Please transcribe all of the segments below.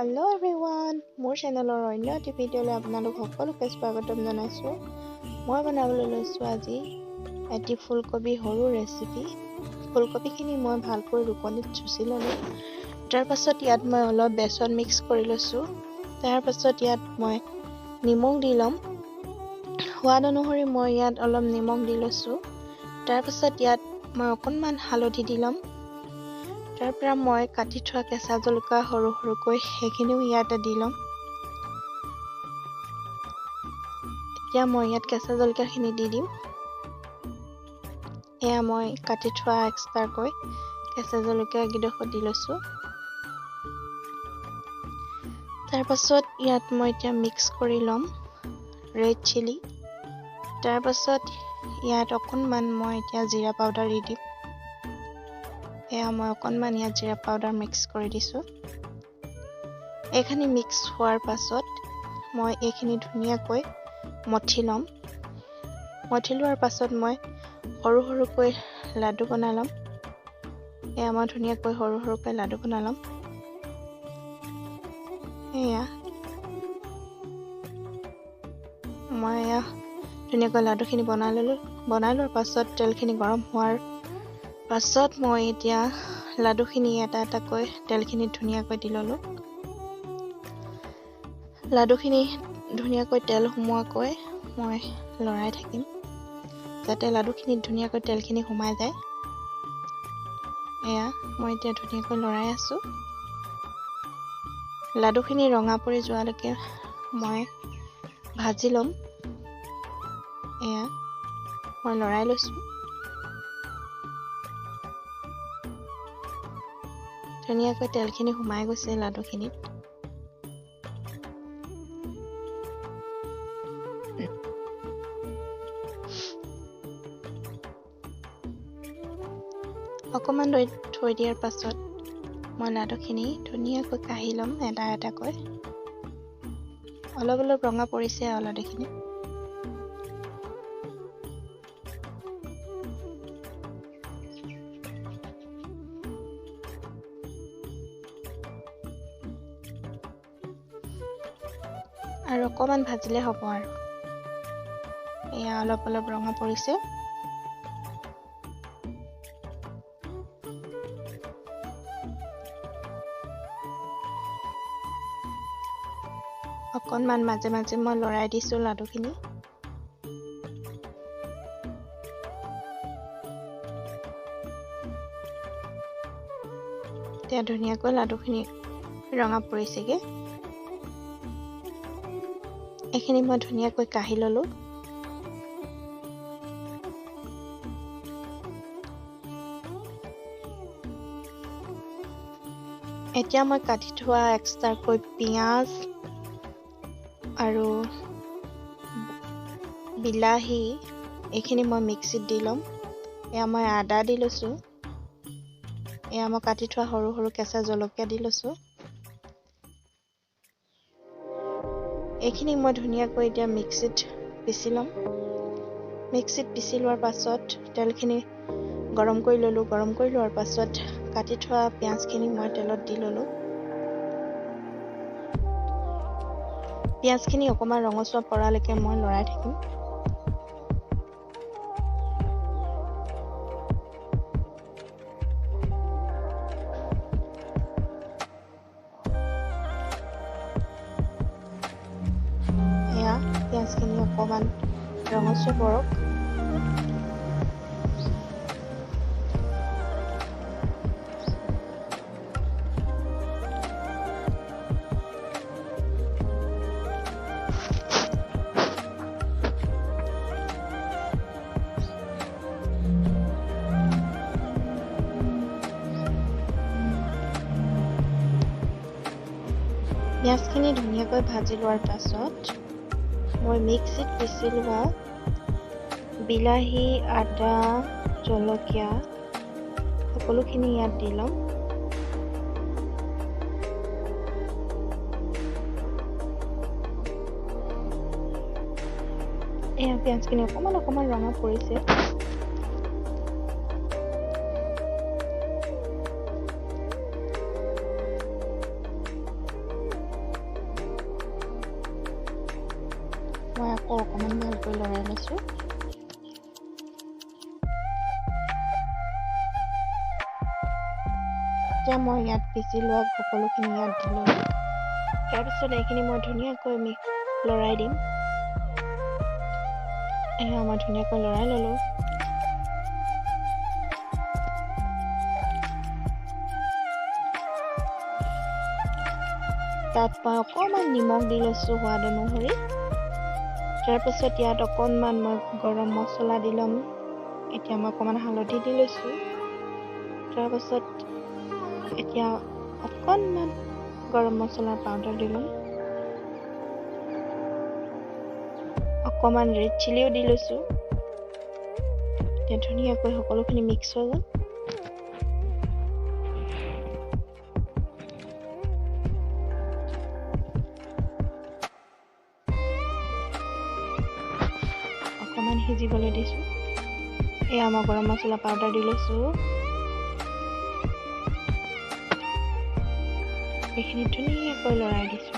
Hello' everyone, মোৰ চেনেলৰ অন্য এটি ভিডিঅ'লৈ আপোনালোক সকলোকে স্বাগতম জনাইছোঁ। মই বনাবলৈ লৈছোঁ আজি এটি ফুলকবি সৰু ৰেচিপি। ফুলকবিখিনি মই ভালকৈ ৰুকনিত চুচি ল'লোঁ। তাৰপাছত ইয়াত মই অলপ বেচন মিক্স কৰি লৈছোঁ। তাৰপাছত ইয়াত মই নিমখ দি ল'ম। সোৱাদ অনুসৰি মই ইয়াত অলপ নিমখ দি লৈছোঁ। তাৰপাছত ইয়াত মই অকণমান হালধি দি ল'ম। তাৰ পৰা মই কাটি থোৱা কেঁচা জলকীয়া সৰু সৰুকৈ সেইখিনিও ইয়াতে দি ল'ম। এতিয়া মই ইয়াত কেঁচা জলকীয়াখিনি দি দিম। এয়া মই কাটি থোৱা এক্সট্ৰাকৈ কেঁচা জলকীয়া কেইডোখৰ দি লৈছোঁ। তাৰপাছত ইয়াত মই এতিয়া মিক্স কৰি ল'ম ৰেড চিলি। তাৰপাছত ইয়াত অকণমান মই এতিয়া জিৰা পাউডাৰ দি দিম। এয়া মই অকণমান ইয়াত জিৰা পাউডাৰ মিক্স কৰি দিছোঁ। এইখিনি মিক্স হোৱাৰ পাছত মই এইখিনি ধুনীয়াকৈ মঠি ল'ম। মঠি লোৱাৰ পাছত মই সৰু সৰুকৈ লাডু বনাই ল'ম। এয়া মই ধুনীয়াকৈ সৰু সৰুকৈ লাডু বনাই ল'ম। এয়া মই এয়া ধুনীয়াকৈ লাডুখিনি বনাই ল'লোঁ। বনাই লোৱাৰ পাছত তেলখিনি গৰম হোৱাৰ পাছত মই এতিয়া লাডুখিনি এটা এটাকৈ তেলখিনি ধুনীয়াকৈ দি ল'লোঁ। লাডুখিনি ধুনীয়াকৈ তেল সোমোৱাকৈ মই লৰাই থাকিম, যাতে লাডুখিনিত ধুনীয়াকৈ তেলখিনি সোমাই যায়। এয়া মই এতিয়া ধুনীয়াকৈ লৰাই আছোঁ। লাডুখিনি ৰঙা পৰি যোৱালৈকে মই ভাজি ল'ম। এয়া মই লৰাই লৈছোঁ। ধুনীয়াকৈ তেলখিনি সোমাই গৈছে লাডুখিনিত। অকণমান দৈ থৈ দিয়াৰ পাছত মই লাডুখিনি ধুনীয়াকৈ কাঢ়ি ল'ম এটা এটাকৈ। অলপ অলপ ৰঙা পৰিছে আৰু লাডুখিনি। আৰু অকণমান ভাজিলে হ'ব আৰু। এয়া অলপ অলপ ৰঙা পৰিছে। অকণমান মাজে মাজে মই লৰাই দিছোঁ লাডুখিনি। এতিয়া ধুনীয়াকৈ লাডুখিনি ৰঙা পৰিছেগৈ। এইখিনি মই ধুনীয়াকৈ কাঢ়ি ল'লোঁ। এতিয়া মই কাটি থোৱা এক্সট্ৰাকৈ পিঁয়াজ আৰু বিলাহী এইখিনি মই মিক্সিত দি ল'ম। এয়া মই আদা দি লৈছোঁ। এয়া মই কাটি থোৱা সৰু সৰু কেঁচা জলকীয়া দি লৈছোঁ। এইখিনি মই ধুনীয়াকৈ এতিয়া মিক্সিত পিচি ল'ম। মিক্সিত পিচি লোৱাৰ পাছত তেলখিনি গৰম কৰি ল'লোঁ। গৰম কৰি লোৱাৰ পাছত কাটি থোৱা পিঁয়াজখিনি মই তেলত দি ল'লোঁ। পিঁয়াজখিনি অকণমান ৰঙচুৱা পৰালৈকে মই লৰাই থাকিম। এয়া পিঁয়াজখিনি অকণমান ৰঙচুৱা পৰক। পিঁয়াজখিনি ধুনীয়াকৈ ভাজি লোৱাৰ পাছত মই মিক্সিত পিচি লোৱা বিলাহী, আদা, জলকীয়া সকলোখিনি ইয়াত দি ল'ম। এয়া পিঁয়াজখিনি অকণমান অকণমান ৰঙা পৰিছে। মই আকৌ অকণমান ভালকৈ লৰাই লৈছোঁ। এতিয়া মই ইয়াত পিচি লোৱা সকলোখিনি ইয়াত দি ল'লোঁ। তাৰপিছত এইখিনি মই ধুনীয়াকৈ লৰাই দিম। এয়া মই ধুনীয়াকৈ লৰাই ল'লোঁ। তাত মই অকণমান নিমখ দি লৈছোঁ সোৱাদ অনুসৰি। তাৰপাছত ইয়াত অকণমান মই গৰম মছলা দি ল'ম। এতিয়া মই অকণমান হালধি দি লৈছোঁ। তাৰপাছত এতিয়া অকণমান গৰম মছলাৰ পাউডাৰ দি ল'ম। অকণমান ৰেড চিলিও দি লৈছোঁ। এতিয়া ধুনীয়াকৈ সকলোখিনি মিক্স হৈ গ'ল। অকণমান সিজিবলৈ দিছোঁ। এয়া মই গৰম মছলা পাউডাৰ দি লৈছোঁ। এইখিনি ধুনীয়াকৈ লৰাই দিছোঁ।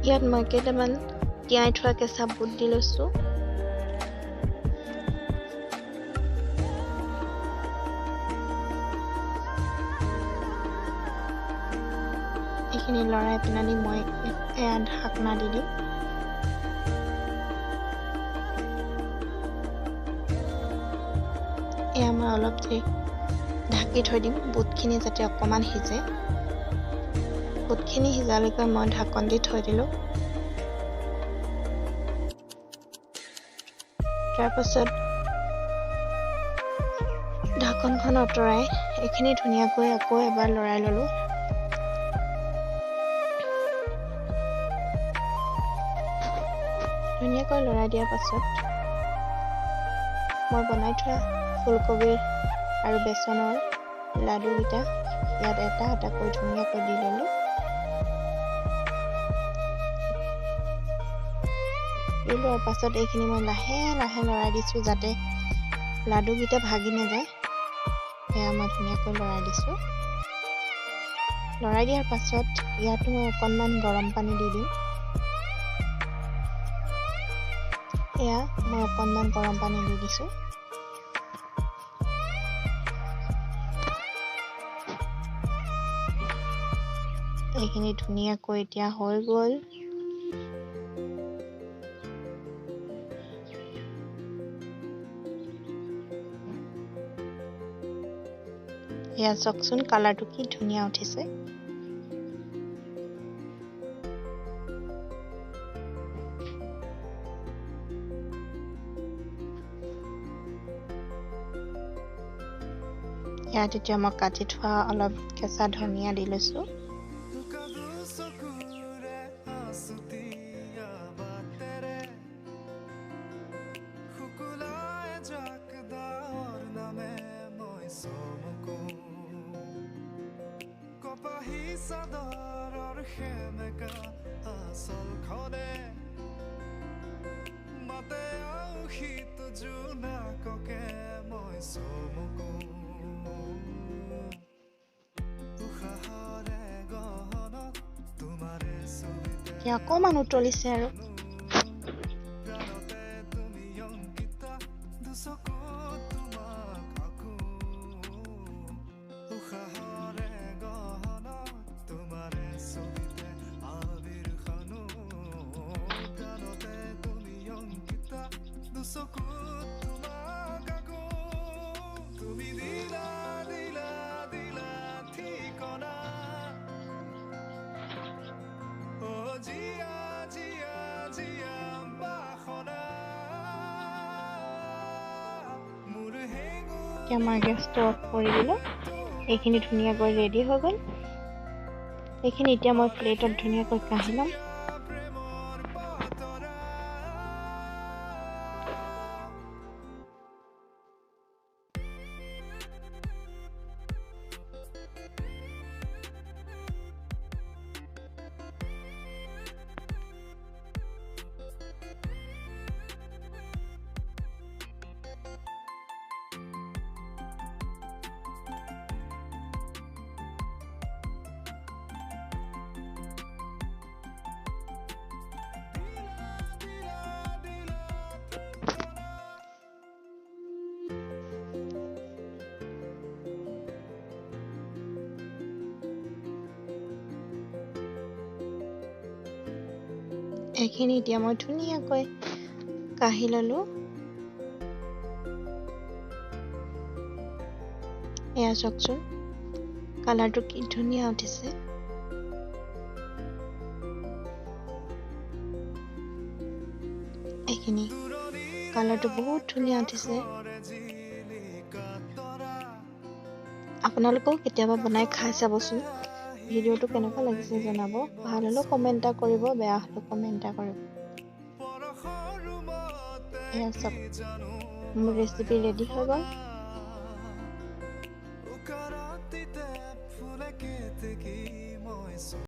ইয়াত মই কেইটামান তিয়াই থোৱা কেঁচা বুট দি লৈছোঁ। এইখিনি লৰাই পেলানি মই এয়া ঢাকনা দি দিম। এয়া মই অলপ দেৰি ঢাকি থৈ দিম, বুটখিনি যাতে অকণমান সিজে। বুটখিনি সিজালৈকে মই ঢাকন দি থৈ দিলোঁ। তাৰপাছত ঢাকনখন আঁতৰাই এইখিনি ধুনীয়াকৈ আকৌ এবাৰ লৰাই ল'লোঁ। ধুনীয়াকৈ লৰাই দিয়াৰ পাছত মই বনাই থোৱা ফুলকবিৰ আৰু বেচনৰ লাডুকেইটা ইয়াত এটা এটাকৈ ধুনীয়াকৈ দি ল'লোঁ। দি লোৱাৰ পাছত এইখিনি মই লাহে লাহে লৰাই দিছোঁ যাতে লাডুকেইটা ভাগি নাযায়। সেয়া মই ধুনীয়াকৈ লৰাই দিছোঁ। লৰাই দিয়াৰ পাছত ইয়াতো মই অকণমান গৰম পানী দি দিম। এয়া মই অকণমান গৰম পানী দি দিছোঁ। এইখিনি ধুনীয়াকৈ এতিয়া হৈ গ'ল। এয়া চাওকচোন কালাৰটো কি ধুনীয়া উঠিছে। ইয়াত এতিয়া মই কাটি থোৱা অলপ কেঁচা ধনিয়া দি লৈছোঁ। অকণমান উতলিছে আৰু। এতিয়া মই গেছটো অফ কৰি দিলোঁ। এইখিনি ধুনীয়াকৈ ৰেডি হৈ গ'ল। এইখিনি এতিয়া মই প্লেটত ধুনীয়াকৈ কাঢ়ি ল'ম। এইখিনি এতিয়া মই ধুনীয়াকৈ কাঢ়ি ল'লোঁ। এয়া চাওকচোন, কালাৰটো কি ধুনীয়া উঠিছে। এইখিনি কালাৰটো বহুত ধুনীয়া উঠিছে। আপোনালোকেও কেতিয়াবা বনাই খাই চাবচোন। ভিডিঅ'টো কেনেকুৱা লাগিছে জনাব। ভাল হ'লেও কমেণ্ট এটা কৰিব, বেয়া হ'লেও কমেণ্ট এটা কৰিব। এয়া চাওক, মোৰ ৰেচিপি ৰেডি হৈ গ'ল।